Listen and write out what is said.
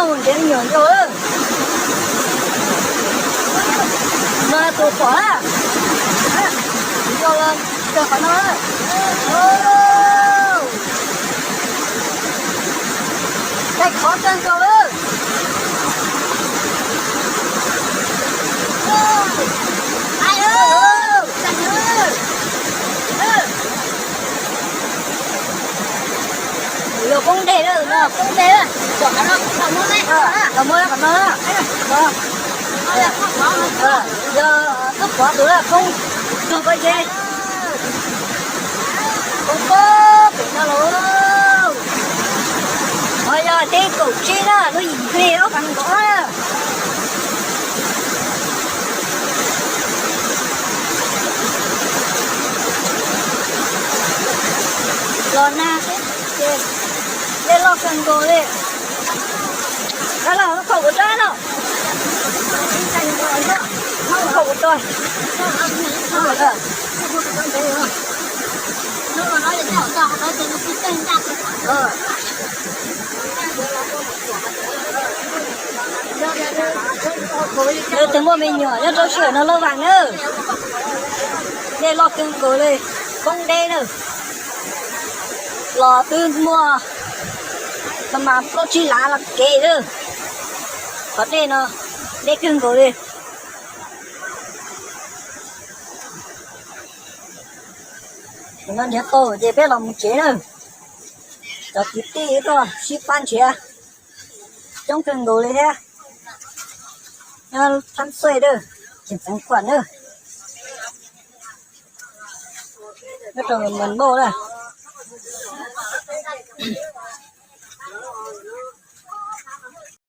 Nrhiav me nyuam nkaus lawm. No tus pom na. Nkaus los kawg qhov no. Thaij khov kawg nkaus lawm. Yog poob dej lawm no, poob dej lawm. Los muab qhov no. Yog twb pov tus lawm poob tug pob zeb. Poob pob pem no lauj. Qhov yog teb kaum tsib na, lub yim hli ob phav kaum ob na. Los nag xwb ces dej loj kawg nkaus li. Dab laug, khaum kuv rab no. Khaum kuv rab. Lawv tus muaj me nyuam nyob rau sij hawm no loj vam na. Dej loj kawg nkaus li, poob deb na. Los twb muaj mas plaub tsib lav los kev na. Qhov dej no deb kawg nkaus li. Thaum no nrhiav tau ces peb los mus tsev na. Cov kwv tij tuaj sib pab nrhiav coob kawg nkaus li thiab. Nyob Thab Xuj na, Tseem Txeev Khuam na, nyob rau Mes Npauj na.